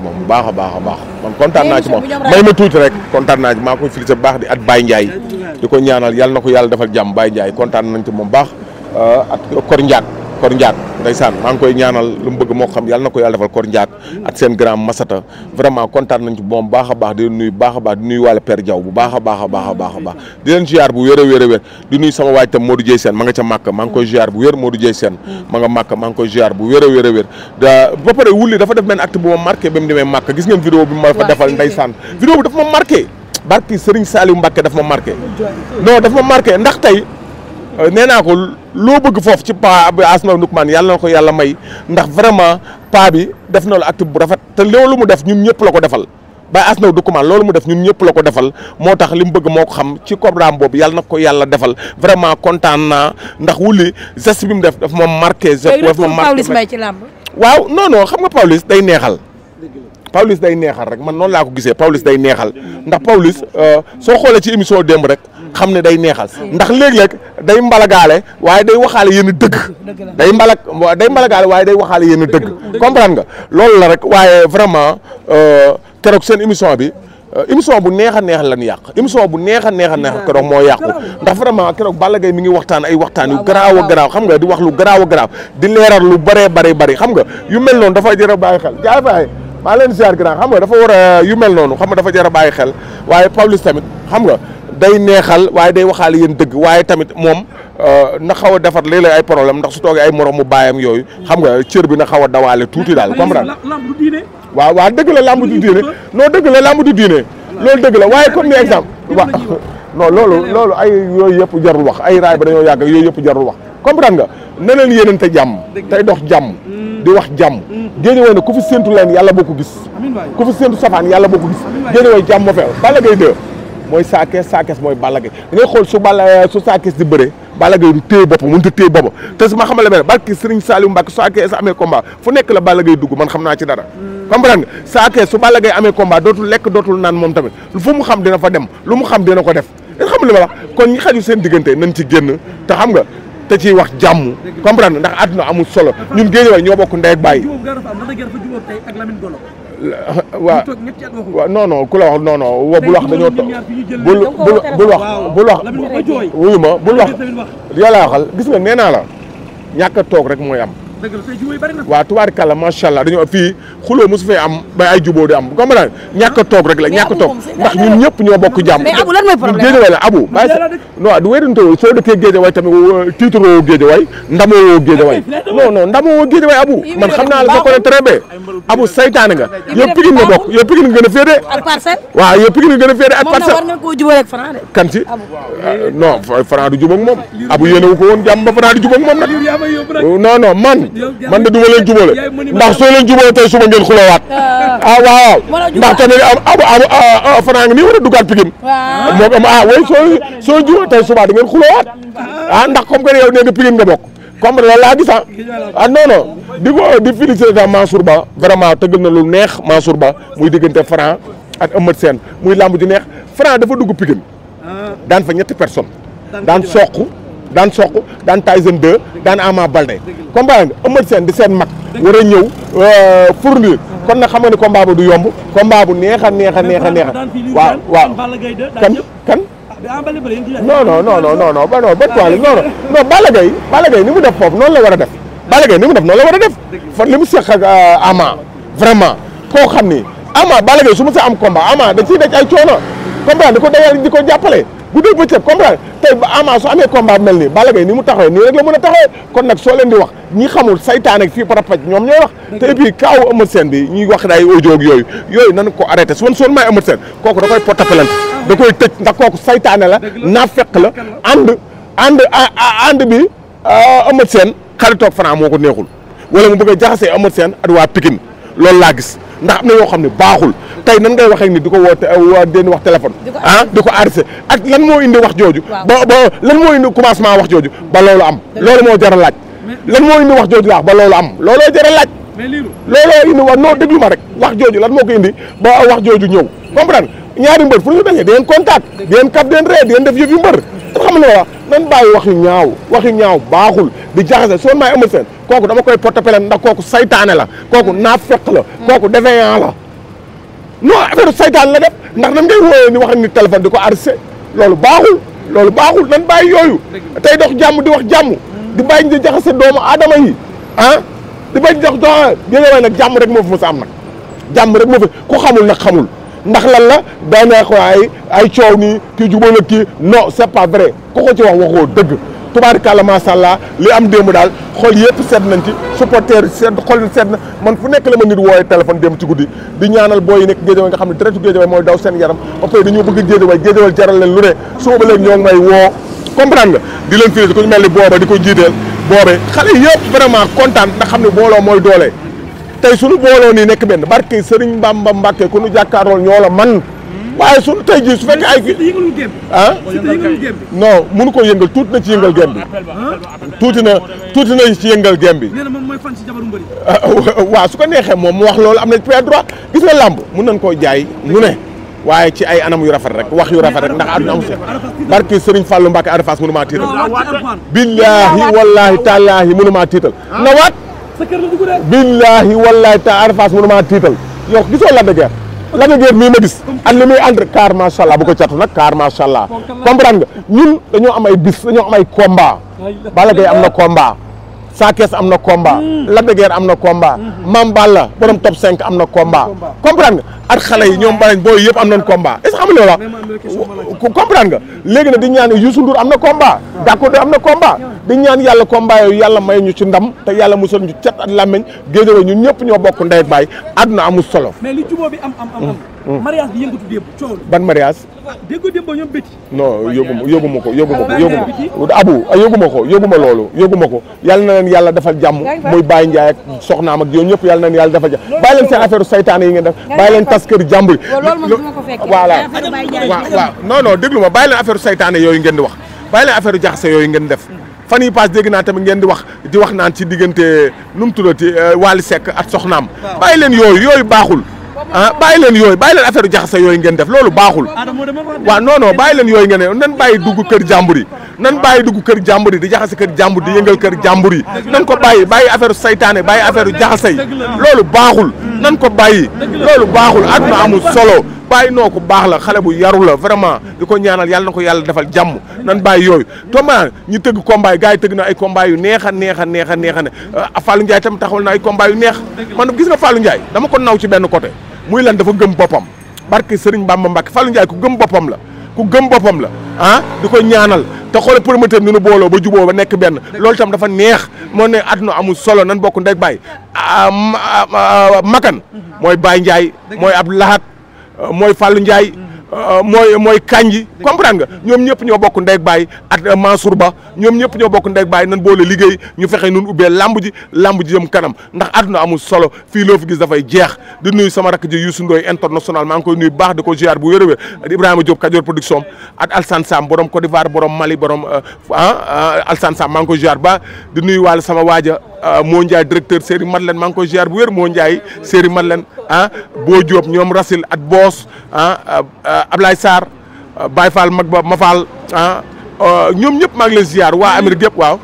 moom bu baax a baax man kontaan naa ci moom may ma tuuti rek kontaan naa ci maa koy félicité bu baax di at Baye Ndiaye di ko ñaanal yàlla na ko yàlla defal jàmm Baye Ndiaye kontaan nañ ci moom baax at Kor Ndiak ndeysaan maa ngi koy ñaanal lu mu bëgg moo xam yàlla na ko yàlla defal Kor Ndiak ak seen grand Masata vraiment kontaan nañ ci moom baax a baax di leen nuyu baax a baax di nuyu wàlla Père Diaw bu baax a baax di leen ziar bu wér a wér di nuyu sama waaj tam Modou Dieye Sène ma nga ca màkk maa ngi koy ziar bu wér Modou Dieye Sène ma nga màkk maa ngi koy ziar bu wér a wér ba pare wulli dafa def benn acte bu ma marqué ba mu demee màkk gis ngeen vidéo bi ma fa defal ndeysaan vidéo bi dafa ma marqué barki Serigne Saliou Mbacké dafa ma marqué non dafa ma marqué ndax tey nee naa ko loo bëgg foofu ci pa bi Asma Ndoukmane yàlla na ko yàlla may ndax vraiment pa bi def na la acte bu rafet te loolu mu def ñun ñëpp la ko defal ba Asma Ndoukmane loolu mu def ñun ñëpp la ko defal moo tax li mu bëgg moo ko xam ci programme boobu yàlla na ko yàlla defal vraiment kontaan naa ndax wuli geste bi mu def dafa ma marqué. dafa ma marqué ci làmb waaw non xam nga Pawlish day neexal. Pawlish day neexal rek man noonu laa ko gisee Pawlish day neexal ndax Pawlish soo xoolee ci émission démb rek xam ne day neexal ndax léeg-léeg day mbalagaale waaye day waxaale yenn dëgg day mbalagaale waaye day waxaale yenn dëgg comprendre nga loolu la rek waaye vraiment keroog seen émission bi émission bu neex a neex lan yàq émission bu neex a neex keroog moo yàqu ndax vraiment keroog Balla Gaye mi ngi waxtaan ay waxtaan yu garaaw a garaaw xam nga di wax lu garaaw a garaaw di leeral lu bëree bëri xam nga yu mel noonu dafa jar a bàyyi xel jaay faay maa leen ziar grand xam nga dafa war a yu mel noonu xam nga dafa jar a bàyyi xel waaye Pawlish tamit xam nga day neexal waaye day waxaale yéen dëgg waaye tamit moom na xaw a defar léeg-léeg ay problème ndax su toogee ay morom mu baayam yooyu xam nga cër bi na xaw a dawaale tuuti daal comprendre waaw dëgg la lamb du diine non dëgg la lamb du diine loolu dëgg la waaye comme ni exemple waaw non loolu ay yooyu yëpp jarul wax ay raay ba dañoo yàgg yooyu yëpp jarul wax comprendre nga ne leen yéenante jàmm tey dox jàmm di wax jàmm Guédiawaye ne ku fi séntu leen yàlla boo ko gis ku fi séntu safaan yàlla boo ko gis Guédiawaye jàmm moo feew Balla Gaye 2 mooy saakees mooy Balla Gaye da ngay xool su saakees di bëre Balla Gaye du téye boppam mënut a téye boppam te su ma xamal la mel barki Serigne Saliou Mbacké su saakees amee combat fu nekk la Balla Gaye dugg man xam naa ci dara comprendre nga saakees su Balla Gaye amee combat dootul lekk dootul naan moom tamit fu mu xam dina fa dem lu mu xam dina ko def xam li ma wax kon ñi xaju seen diggante nañ ci génn te xam nga te ciy wax jàmm comprendre ndax àdduna amul solo ñun Guédiawaye ñoo bokk ndey ak baay waaw non ku la wax non bul wax dañoo bul wax wuyu ma bul wax yàlla waxal gis nga nee naa la ñàkk a toog rek mooy am waaw tubaarkàlla macha allah dañoo fii xuloo mosu fee am ba ay jubóo di am comprendre ñàkk a toog rek la ñàkk a toog ndax ñun ñëpp ñoo bokk jàmm ñun Guédiawaye la abu bàyyi sa non du wéydantoo soo dëkkee Guédiawaye tamit tiituroo Guédiawaye ndamoo Guédiawaye non ndamoo Guédiawaye abu man xam naa la sa connaît très bien abu saytaane nga yow Pikine nga bokk yow Pikine nga gën a féete waaw yow Pikine nga gën a féete ak Parcelles kan si non Franc du jubóog moom abu yéene wu ko woon jàmm ba Franc du jubóog moom nag non man de duma leen jubóole ndax soo leen jubóole tey suba ngeen xuloowaat waaw ndax tamit abu Franc nii war a duggaat Pikine moo am way soo jubóole tey suba di ngeen xuloowaat ndax comme que yow nee nga Pikine nga bokk comme loolu laa gis non di féliciter Mansour Ba vraiment tëggal na lu neex Mansour Ba muy diggante Franc ak Eumeu Sène muy lamb ji neex Franc dafa dugg Pikine daan fa ñetti personne daan soq daan Tyson 2 daan Ama Baldé combat nga Eumeu Sène di seen mag war a ñëw fournir kon nag xam nga ne combat bu du yomb combat bu neex a waaw kan non ba toile non Balla Gaye ni mu def foofu noonu la war a def Balla Gaye ni mu def noonu la war a def fan li mu seq ak Ama vraiment koo xam ni Ama Balla Gaye su ma sa am combat Ama da ciy daj ay coono comprendre di ko dawal di ko jàppale bu dee bëccëg comprendre tey Ama su amee combat mel nii Balla Gaye ni mu taxawee nii rek la mën a taxawee kon nag soo leen di wax ñi xamul saytaan ak fii parapaj ñoom ñooy wax te et puis kaaw Eumeu Sène bi ñuy wax day audio ak yooyu nañ ko arrêté su woon may Eumeu Sène kooku da koy porter plainte da koy tëj ndax kooku saytaane la naafeq la ànd bi Eumeu Sène xaritoog Franc moo ko neexul wala mu bëgg a jaxasee Eumeu Sène ak waa Pikine loolu laa gis ndax am na yoo xam ne baaxul tey nan ngay waxee ni di ko woo den wax téléphone di ko arrêté ak lan moo indi wax jooju ba lan moo indi commencement wax jooju ba loolu am loolu moo jar a laaj lan moo indi wax jooju laax ba loolu am looloo jar a laaj looloo indi wax noo déglu ma rek wax jooju lan moo ko indi ba wax jooju ñëw comprendre ñaari mbër fu ñu dajee di ngeen contact di ngeen kap di ngeen ree di ngeen def yëf yu mbër xam nga wax nan bàyyi waxi ñaaw baaxul di jaxase soo may Eumeu Sène kooku dama koy porter plainte ndax kooku saytaane la kooku naafeq la kooku défaillant la non affaire saytaan la def ndax nan ngay wooyee ni wax ak nit téléphone di ko arrêté loolu baaxul nan bàyyi yooyu tey dox jàmm di wax jàmm di bàyyi di jaxase doomu aadama yi di bañ dox Guédiawaye nag jàmm rek moo fi mës a am nag jàmm rek moo fi ku xamul nag xamul ndax lan la daanaka ko ay coow nii kii jubóo na kii non c'est pas vrai ku ko ci wax waxoo dëgg tubaarikàlla macha allah li am démb daal xol yëpp sedd nañ ci supporter sedd xol sedd na man fu nekk la ma nit wooyee téléphone démb ci guddi di ñaanal booy yi nekk Guédiawaye nga xam ne deretu Guédiawaye mooy daw seen yaram ba pare dañoo bëgg Guédiawaye jaral leen lu ne suba ba léegi ñoo ngi may woo comprendre nga di leen fii ku ñu mel ni booba di ko jiiteel boobe xale yëpp vraiment kontaan ndax xam ne booloo mooy doole tey suñu booloo nii nekk benn barke Serigne Bamba Mbacke ku ñu jàkkaarool ñoo la man waaye suñu tey jii su fekkee ay non mënu ko yëngal tuuti na ci yëngal gem bi tuuti na ci yëngal gem bi waaw su ko neexee moom mu wax loolu am na pied droit gis nga làmb mun nañ koo jaay nu ne waaye ci ay anam yu rafet rek wax yu rafet rek ndax àdduna am barke Serigne Fallou Mbacke Ada Fass mënu maa tiital billaahi wallaahi taalaahi mënu maa tiital na waat billaahi wallaahi ta Ada Fass mënu maa tiital yow gisoo Lac de Guiers mii ma gis ak li muy ànd car macha allah bu ko catu nag car macha allah comprendre nga ñun dañoo am ay bis dañoo am ay combat Balla Gaye am na combat Sa Thiès am na combat Lac de Guiers am na combat Mame Balla borom top 5 am na combat comprendre nga ak xale yi ñoom banañ booy yëpp am nañ combat est-ce que xam nga wax comprendre nga léegi nag di ñaan Youssou Ndour am na combat d'accord am na combat di ñaan yàlla combat yooyu yàlla may ñu ci ndam te yàlla musal ñu cet at làmmeñ Guédiawaye ñun ñëpp ñoo bokk ndey ak baay àdduna amul solo mais li jubóo bi am mariage bi yëngatu démb coow ban mariage déggoo démb ñoom béti non yóbbu ma loolu yóbbu ko yàlla na leen yàlla defal jàmm muy Baye Ndiaye ak soxnaam ak yooyu ñëpp yàlla na leen yàlla defal jàmm bàyyi leen seen affaire saytaane yi ngeen def bàyyi leen tas kër jàmbur voilà waaw non déglu ma bàyyi leen affaire saytaane yooyu ngeen di wax bàyyi leen affaire jaxase yooyu ngeen def fan yi pass dégg naa tamit ngeen di wax naan ci diggante nu mu tuddati Wally Seck ak soxnaam bàyyi leen yooyu baaxul bàyyi leen affaire jaxase yooyu ngeen def loolu baaxul waaw non bàyyi leen yooyu ngeen ne nan bàyyi dugg kër jàmbur yi nan bàyyi dugg kër jàmbur yi di jaxase kër jàmbur di yëngal kër jàmbur yi nan ko bàyyi affaire saytaane bàyyi affaire jaxase yi loolu baaxul nan ko bàyyi loolu baaxul àdduna amul solo bàyyi noo ko baax la xale bu yaru la vraiment di ko ñaanal yàlla na ko yàlla defal jàmm nan bàyyi yooyu tombaa ñi tëgg combat yi gars yi tëgg na ay combat yu neex a Fallou Ndiaye tamit taxawal na ay combat yu neex man gis nga Fallou Ndiaye dama ko naw ci benn côté muy lan dafa gëm boppam barke Serigne Bamba Mbacke Fallou Ndiaye ku gëm boppam la di ko ñaanal te xoole promoteur ni nu booloo ba juboo ba nekk benn loolu tam dafa neex moo ne àdduna amul solo nan bokk ndeg bàyyi makan mooy Baye Ndiaye mooy Abdou Lahat mooy Fallou Ndiaye mooy Kanji comprendre nga ñoom ñëpp ñoo bokk ndey ak baay ak Mansour Ba ñoom ñëpp ñoo bokk ndey ak baay nan boole liggéey ñu fexe nun ubbee lamb ji jëm kanam ndax àdduna amul solo fii loo fi gis dafay jeex di nuyu sama rakk ji Youssou Ndoye international maa ngi koy nuyu baax di ko ziar bu wér-wér Ibrahima Diop Kajoor production ak Alsane Sam borom Côte d'Ivoire borom Mali borom Alsane Sam maa ngi koy ziar ba di nuyu wàll sama waaja moo Ndiaye directeur Série Madeleine maa ngi koy ziar bu wér moo Ndiaye Série Madeleine Boo Diop ñoom Rasil at Boos Ablaye Sarr Baye Fall mag ba ma Fall ñoom ñëpp maa ngi leen ziar waa Amérique yëpp waaw.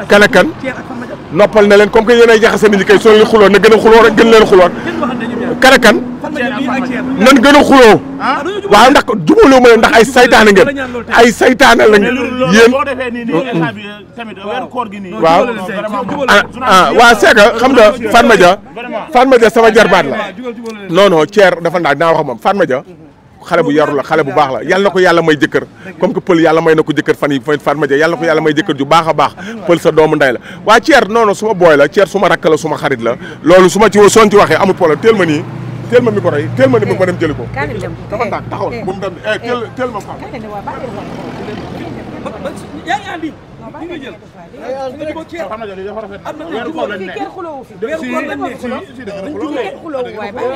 kan ak kan noppal na leen comme que yéen ay jaxase nit ñi kay soo leen xuloo na gën a xuloo rek gën leen xuloo kan ak kan nan gën a xuloo waaw ndax jubóoloo ma leen ndax ay saytaane ngeen ay saytaane lañ yéen waaw waa Seka xam nga Fatma Dia sama jarbaat la non Thier dafa naag naa wax moom Fatma Dia xale bu yaru la xale bu baax la yàlla na ko yàlla may jëkkër comme que pël yàlla may na ko jëkkër fan yi Fatma Dia yàlla na ko yàlla may jëkkër ju baax a baax pël sa doomu ndey la waa Thier non suma booy la Thier suma rakk la suma xarit la loolu su ma ci soon ci waxee amul problème teel ma nii teel ma micro yi teel ma ni ma dem jëli ko dafa ndax taxawal bu mu dem teel ma xam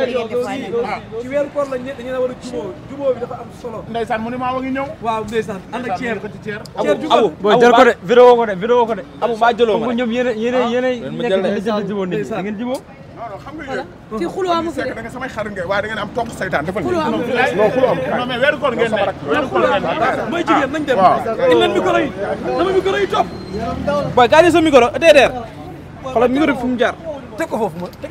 ci weeru koor lañ ne dañu war a jubóo bi dafa am solo. Ndeysaan mu ni maa ngi ñëw. waaw ndeysaan ànd ak Thier. Abu jël ko de vidéo ko de Abu maa jëloo ma ñoom yéen nekk di jël jubóo nit da ngeen jubóo. non xam nga yéen. fii xuloo amu fi de da nga samay xarit ngeen waaye da ngeen am topp saytaan defal xuloo amu fi non xuloo am non mais weeru koor ngeen ne mooy jigéen nañ dem. indi leen micro yi dama micro yi topp. boy gaa sa micro déedéet xoolal micro bi fu mu jaar teg ko foofu ma teg.